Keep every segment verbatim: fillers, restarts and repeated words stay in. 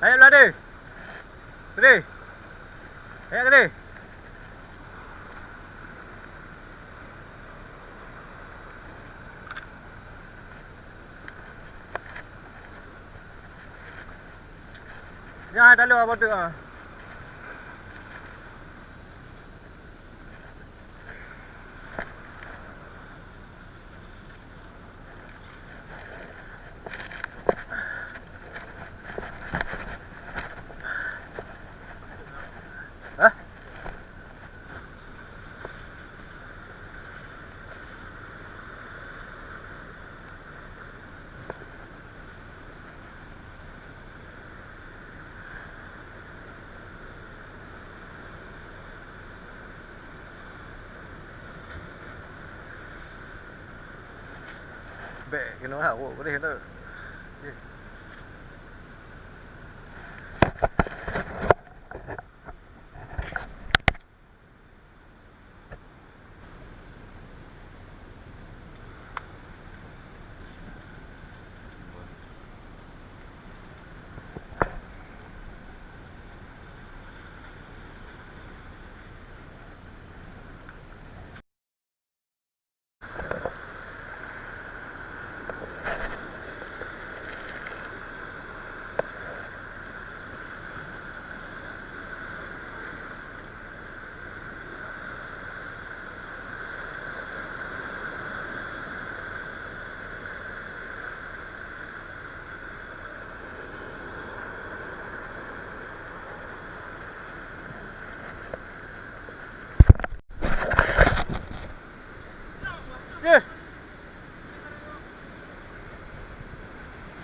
Ayo, Lade. Lade. Ayo, Lade. Nyan, dah lalu, abang tu, ah. Hah? Bèk keunoe ha, woe, boleh tu. Yeh.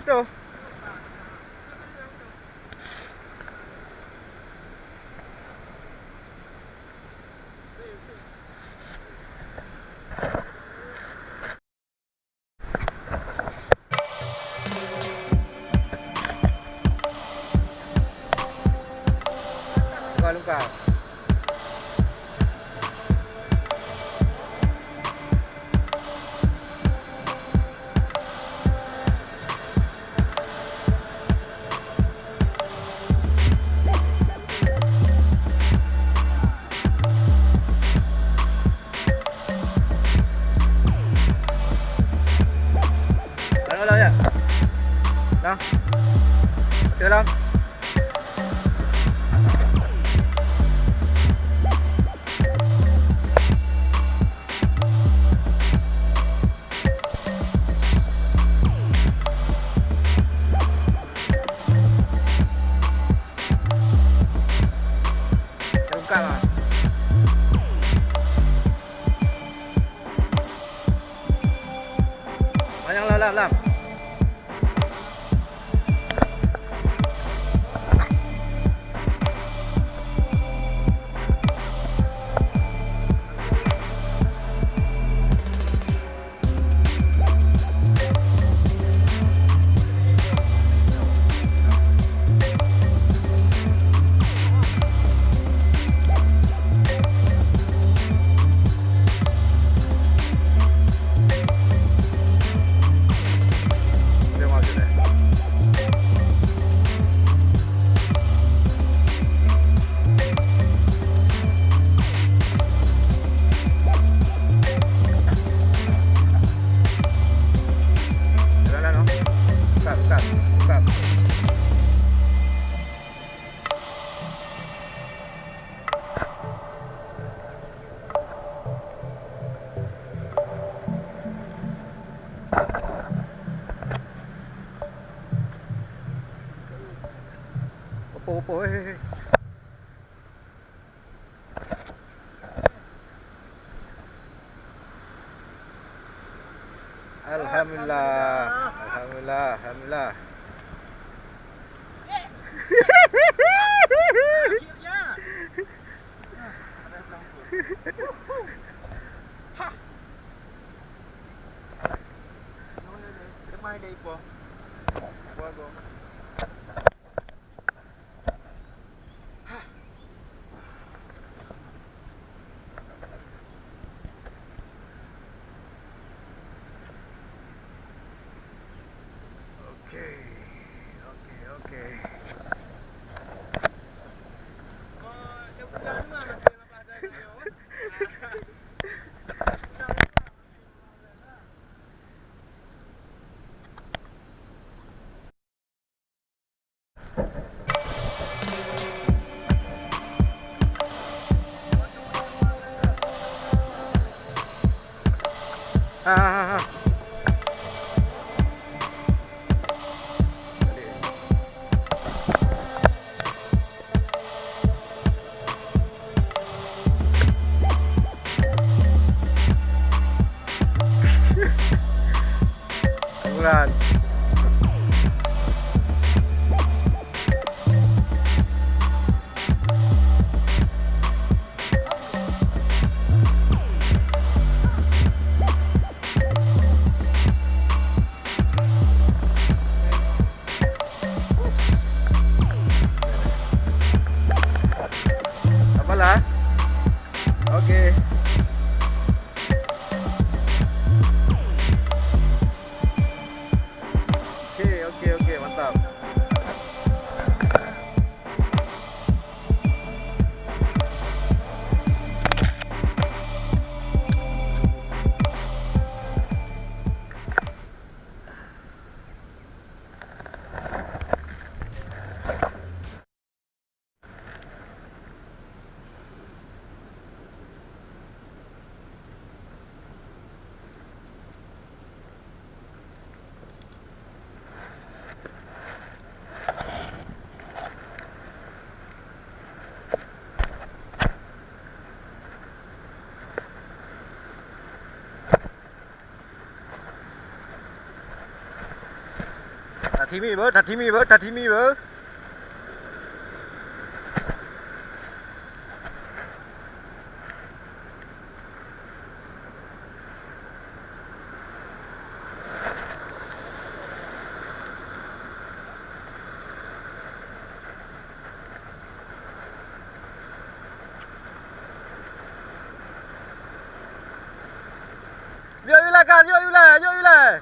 Tu. Lungkah, lungkah. Lam, lam, ya. Lam. Okey, lam. Terungkap ah. Panjang lah, lah, lah. Jalan, jalan, oh. Buka, buka, buka. Opo, opo, hei, hei, hei. Alhamdulillah. Alhamdulillah. Alhamdulillah. Okey. Ha, ha, ha, ha. Bulan. Apalah? Oke. Oke, oke, oke, mantap. Tathimi beuh, tathimi beuh, tathimi beuh. Yuk, yuk, lah, kan, yuk, yuk, lah, yuk, yuk, lah.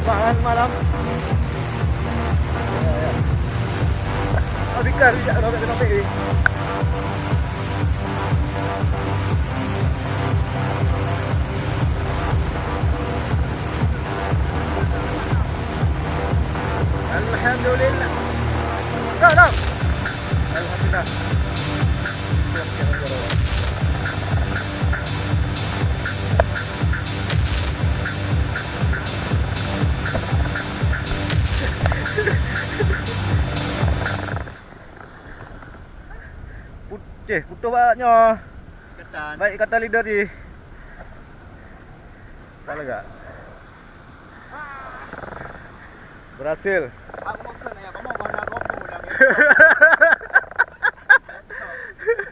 Malam, malam. Ya, ya. Oh, bika, bika, robek, robek, robek. Alhamdulillah. Dah, dah. Alhamdulillah. Put-, eh, putôh bak nyoe. Ikatan. Baik ikatan leader di. Salah gak? Berhasil. Aku maksud nanya kamu mana kamu dah.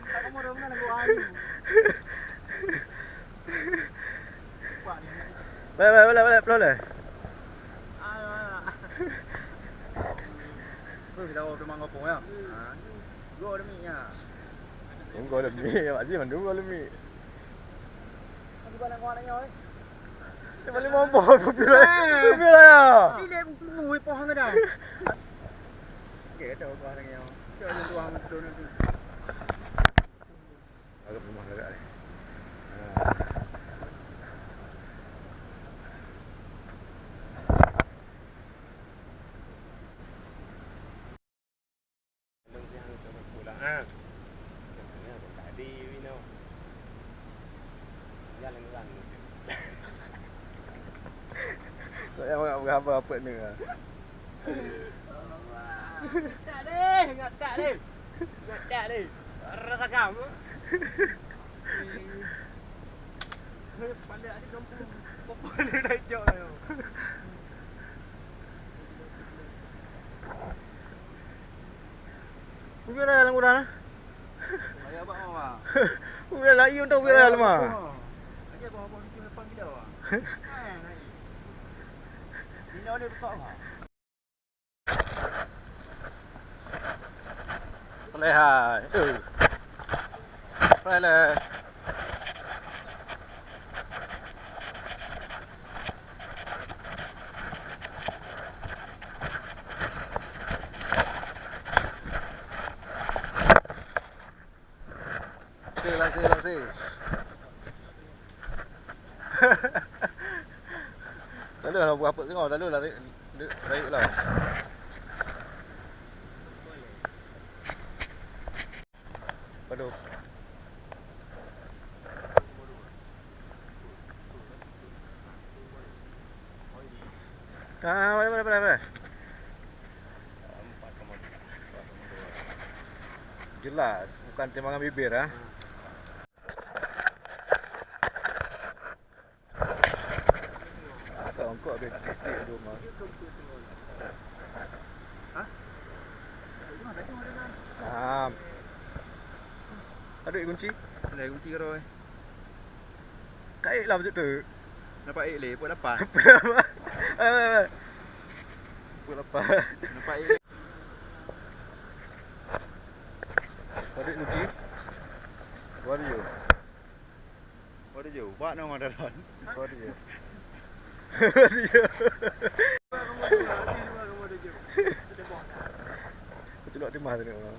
Kamu dah mana gua anu. Boleh, boleh, boleh, boleh, boleh. Weh, dah teumang kopong ya. Ha. Go demi ya. Tunggu demi, Mak Ji mandum go demi. Di mana kau nak nyoe? Di mana mampu? Pupil lah. Pupil lah ya. Ini dia pupil, pupil, pupil, pupil. Okey, kata aku ada nyoe. Cok yang tuang betul nanti. Agak rumah agak ni. Ha. Saya orang berapa apa ni? Ngakak deh, ngakak deh. Ngakak deh. Rasa kamu. Pandai ada kampung. Apa dia nak jawab? Ubé raya lam udah. Raya bak mama. Ubé raya untuk ubé raya lemah. Aja gua abang itu depan kita. Hai, hai. Ini ada besar mah. Lehai. Eh. Lehai. Lase, lase, lase. Lalu lah buah apa tengok, lalu lah, lari, lari, lari lah. Waduh. Ah, boleh, boleh, boleh, boleh. Jelas, bukan timbangan bibir, ah. Atau engkau habis titik di rumah. Hah? Paham. Ada kunci? Ada kunci karo, eh. Kaik lah betul tu. Nampak air leh, pukul lapan. Pukul lapan. Nampak air leh. Ada kunci. Baru je. Waduh, jauh bak nama dalam. Waduh, jauh. Waduh, jauh. Kecelok timah tadi orang.